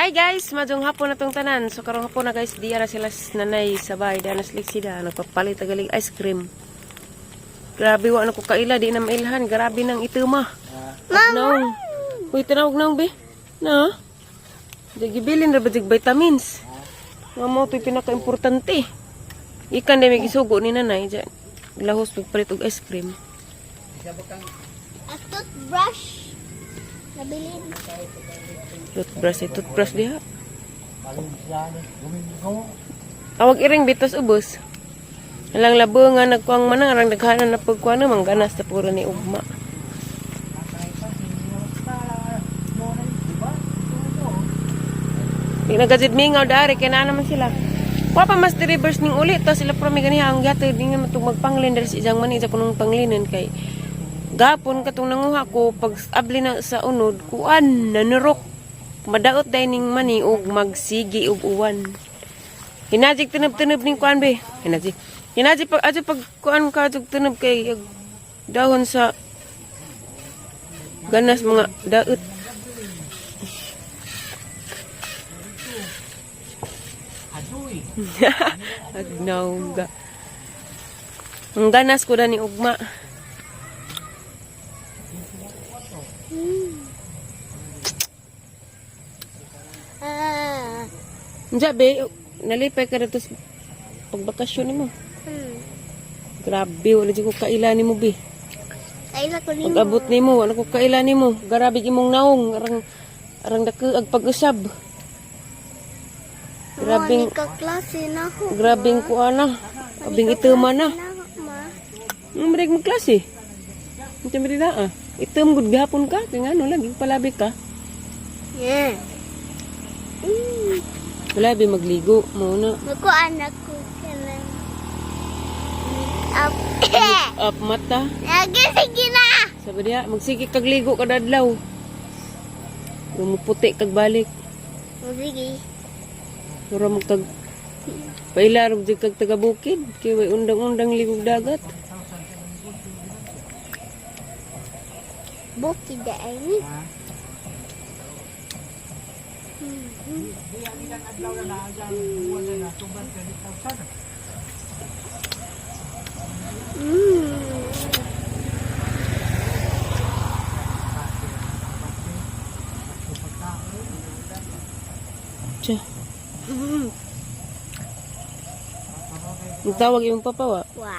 Hi guys, maayong hapon na tong tanan. So karong hapon na guys, diya na sila nanay sabay, diya na sila sila nagpapalit tagalig ice cream. Grabe, wa na ko kaila, di na mailhan. Grabe nang ituma. Mama. Uy, tinawag na be. Na. Di gibilin ra ba dig vitamins. Nga mo to'y pinaka-importante. Ikan di may gisugo ni nanay diyan. Lahos pagpalit og ice cream. A toothbrush. Nabilin. Toothbrush, eh, toothbrush diha. Awag iring bitos ubos. Alang labo nga nagkuang manang arang daghanan na pagkuan na mangganas ta puro ni ugma. Di nagajid mingaw dari kay naa naman sila. Wa pa mas reverse ning uli to sila pro may ganiha ang gato di nga matug magpanglin diri sa isang mani sa kunong panglinan kay gapon katong nanguha ko pag abli na sa unod kuan nanurok madaot day ning mani og magsigi og uwan. Hinajik tinab-tinab ning kuan be. Hinajik. Hinajik pag adyo pag kuan ka adyo tinab kay ag dahon sa ganas mga daot. Agnaw ga. Ang ganas ko ni ugma. Ah. Unsa be, nalipay ka dito sa pagbakasyon nimo. Grabe, wala jud ko kaila nimo be. Kaila ko nimo. Pag-abot nimo, wala ko kaila nimo. Grabe imong naong arang arang dako ag pag-usab. Grabing Grabing ka klase na ho. grabing kuana. Abing ituma na. Na ho, ma. Ang marig mo klase. Unsa man dila ah. Itom gud gahapon ka, kay ngano lagi palabi ka. Yeah. Wala be magligo mo na. Magkuan ako kanang up. Up mata. Lagi sige na. Sabi niya, magsige kag ligo kada adlaw. Lumuputi kag balik. Sige. Mura mo kag pailarog jud kag taga bukid kay way undang-undang ligog dagat. Bukid da ay ni. Tiya. Ang tawag imong papa wa. Wa.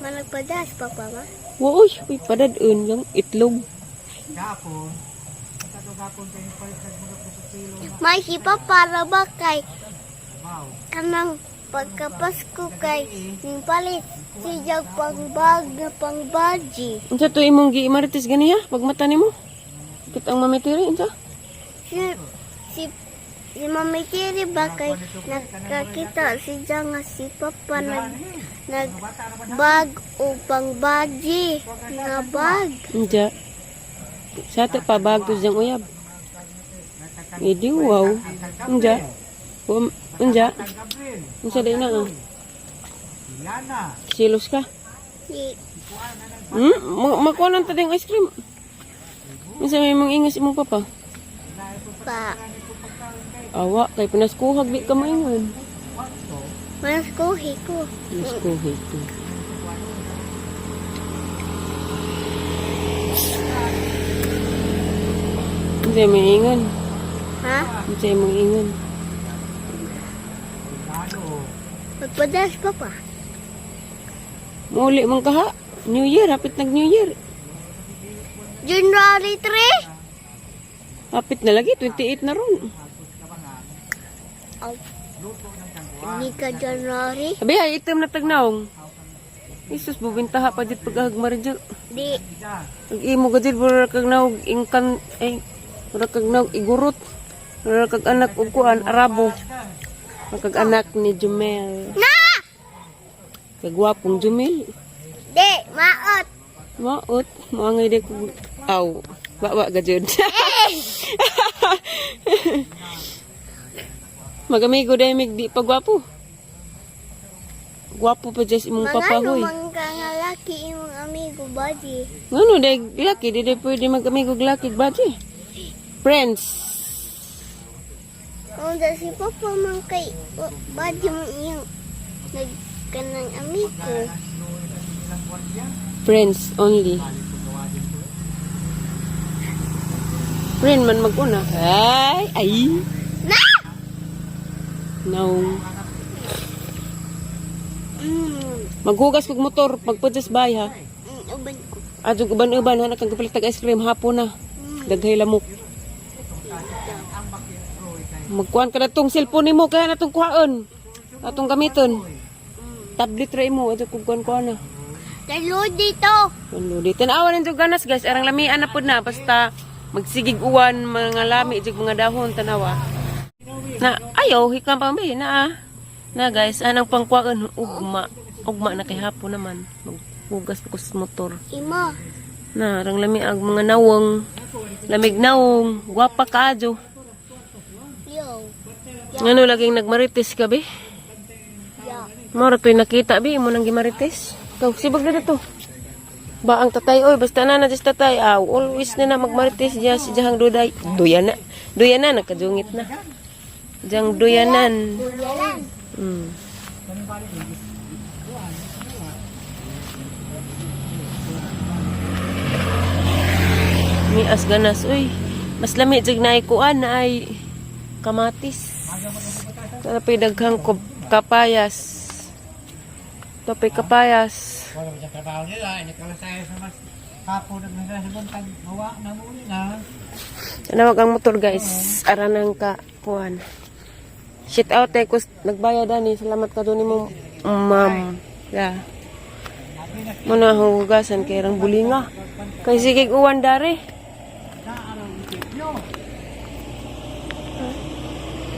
Managpadas papa ma. Wa uy, uy padad-un yung itlog. May hipa para ba kay kanang pagkapasko kay ning palit siyag pangbag na pangbaji. Unsa to imong giimarites ganiya pag mata nimo? Kit ang mamitiri unsa? Si Mami Kiri ba kay nakakita siya nga si Papa nag bag o pangbaji nga bag. Unsa? Sa ato pa bag to siyang uyab. Idi wow. Unsa? Unsa? Unsa day na ah? Silos ka? Si Makuha lang ta ding ice cream. Unsa may mong ingas imong papa? pa Awa, kay pinaskuhag di ka maingon. Mas kuhi ko. Pinaskuhag ko. Unsa may ingon? Ha? Unsa imong ingon? Magpadas papa. Muli man kaha. New Year, hapit nag New Year. January 3? Hapit na lagi, 28 na ron. Oh. Hindi ka January? Sabi ay itim na tagnaong. Isus, bubintaha pa dyan pag-ahag maridyo. Di. Ag imo ka dyan, mura kag naog ingkan, ay, mura kag naog igurot. Mura kag anak og kuan, Arabo. Mura kag anak ni Jumel. Na! Kagwapong Jumel. Di! Maot! Maot, maangay di ko. Aw, bawa ka dyan. Magamigo dahil mig di pa gwapo. Gwapo pa dyan imong Mga papa, hoy. ano man ka nga laki imong amigo. amigo baji. Ngano day laki di day pwede mag-amigo og laki baji. Friends. Onda si Papa man kay baji mo iyang nag kanang amigo. Friends only. Friend man maguna. Ay, ay. Na! No. Maghugas kog motor pagpujas bay ha. Uban ko. Adyo uban-uban ha nakang kapalit tag ice cream hapon na. Daghay lamok. Magkuan ka na tong cellphone nimo kaya na tong kuhaon. Atong gamiton. Tablet ra imo adyo kog kuan-kuan na. Talo dito. Ano di tanawa nin ganas guys, arang lamian na pud na basta magsigig uwan mga lami jud mga dahon tanawa. Na ayaw hikam pa mi na ah. Na guys, anang pangkuan ugma. Ugma na kay hapon naman. Maghugas pa ko sa motor. Imo. Na arang lami ang mga nawong. Lamig nawong, gwapa kaadyo. Yo. Ngano laging nagmarites ka be? Ya. Mora to'y nakita bi mo nang gimarites. Kaw sibag na to. Ba ang tatay oy basta na na just tatay aw always na na magmarites diya si jahang duday. Duya na. Duya na nakadungit na. Jang duyanan. Duyalan. Mias ganas oy. Mas lami jud na ay kuan na ay kamatis. Tapay daghang kapayas. Tapay kapayas. Wala sa trabaho nila, hindi ka lang tayo sa mas hapon at nasa sa buntag, mawa na muli na. Tanawag ang motor guys. Aranang ka kuan. Shit out eh kus nagbayad ani. Salamat ka doon mo ma'am. Yeah. Muna akong hugasan kay rang bulinga. Kay sige uwan dare.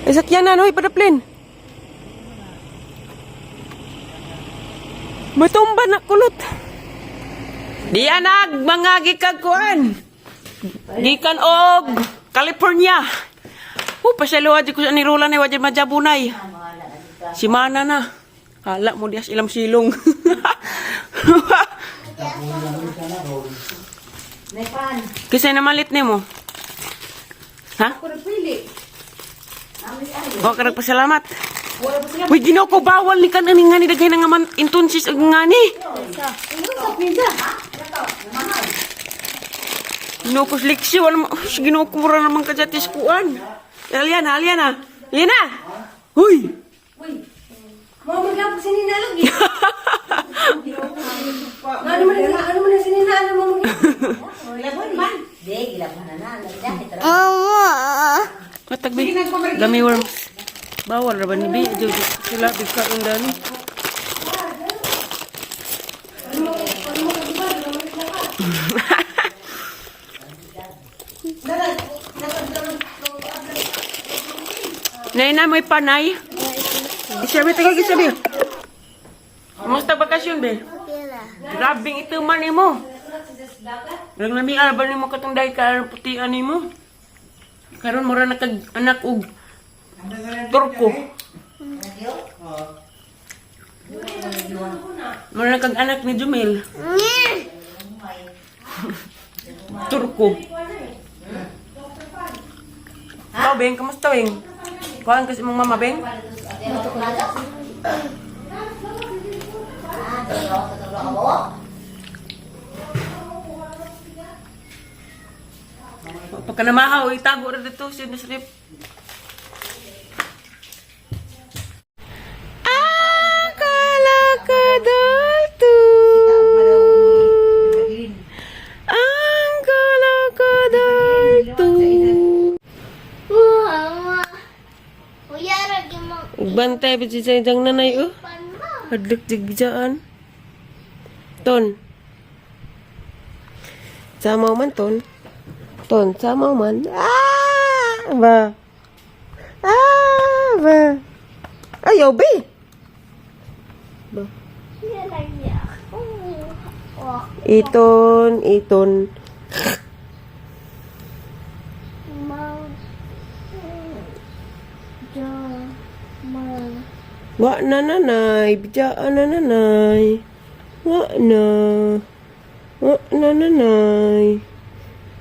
Ay sakyanan hoy padaplin. Matumba na kulot. Dianag mga gikag kuan. Gikan og California. Oh, pasyaluha di ko sa nirulan ay wajid majabunay. Si Mana na. Hala mo dias ilam silong. Kasi namalit nimo. Ha? Wa ka nagpasalamat. Uy, Ginoo ko bawal ni kan ani ngani daghay na nga man intunsis og ngani. Ginoo ko leksyo, wala mo, uy, Ginoo ko mura naman ka dyan kuan. Aliana, Aliana, Aliana! Uy! Mama, maglapo si Nina lagi. Ano man ano man si Nina, ano man maglapo man. Di, gilabhan na na. Nagdahit ra. Mama. Matag bi. Gummy worms. Bawal ra ba ni bi? Adyo, sila bigka ang dani. Nay na may panay. Isabi tayo isabi. Kumusta bakasyon be? Pila. Grabing ito man imo. Rang nami ba nimo katong dahil ka putian nimo. Karon mura na kag anak og Turko. Mura na kag anak ni Jumil. Turko. Ikaw, Beng, kamusta, Beng? Kuhaan kasi mong mama, Beng? Pagka namahaw, itago ra dito sa rep. Ang kalakadalto. Ang kalakadalto. Mama. Kuya lagi mo Bantay ba siya diyang nanay oh? pan ma. Hadlok jigbijaan. Ton. Samaw man, Ton. Ton, samaw man. Ah! Ba? Ah! Ba? Ayaw, be! Ba? Kuya lagi ako. Oh, Iton, iton. ma. Ja. Ma. Wa na nanay. Bijaan na nanay. Wa na. Bidaan ang nanay.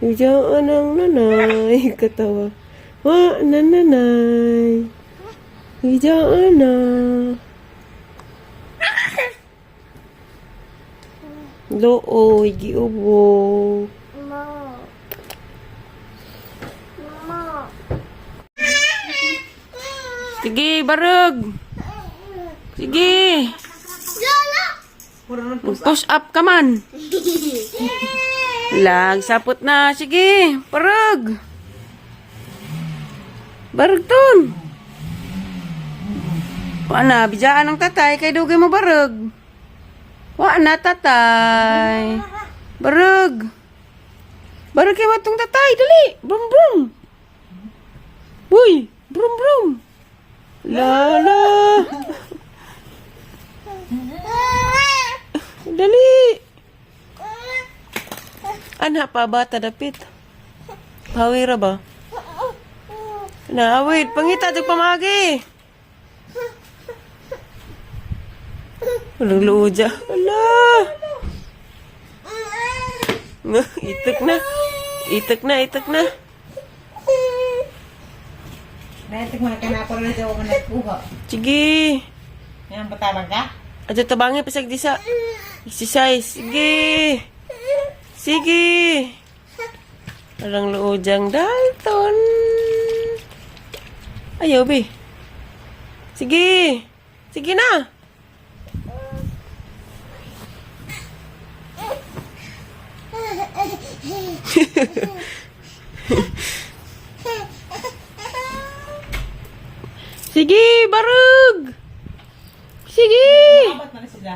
Bidaan ang nanay. Katawa. Wa na nanay. Bidaan na. Looy, giubo. Mo. Mo. Sige, barug. Sige. Lola! Push up ka man. Lag, sapot na. Sige, parag. Barag ton. Wa na, bidyaan ang tatay, kay dugay mo barag. Wa na, tatay. Barag. Barag kay matong tatay, dali. Brum, brum. Uy, brum, brum. La, la. Dali. Ana pa bata dapit. Pawira ba? Na, wait, pangita tag pamagi. Walang luja. Ala. Nga, itak na. Itak na, itak na. Natik mo na kanapol na daw ako nagkuha. Sige. Yan, patabang ka? Adyo tabangin pasag di sa exercise. Sige. Sige. Walang luojang Dalton. Ayaw, be. Sige. Sige na. Sige, barug. Sige. Abat na na sila.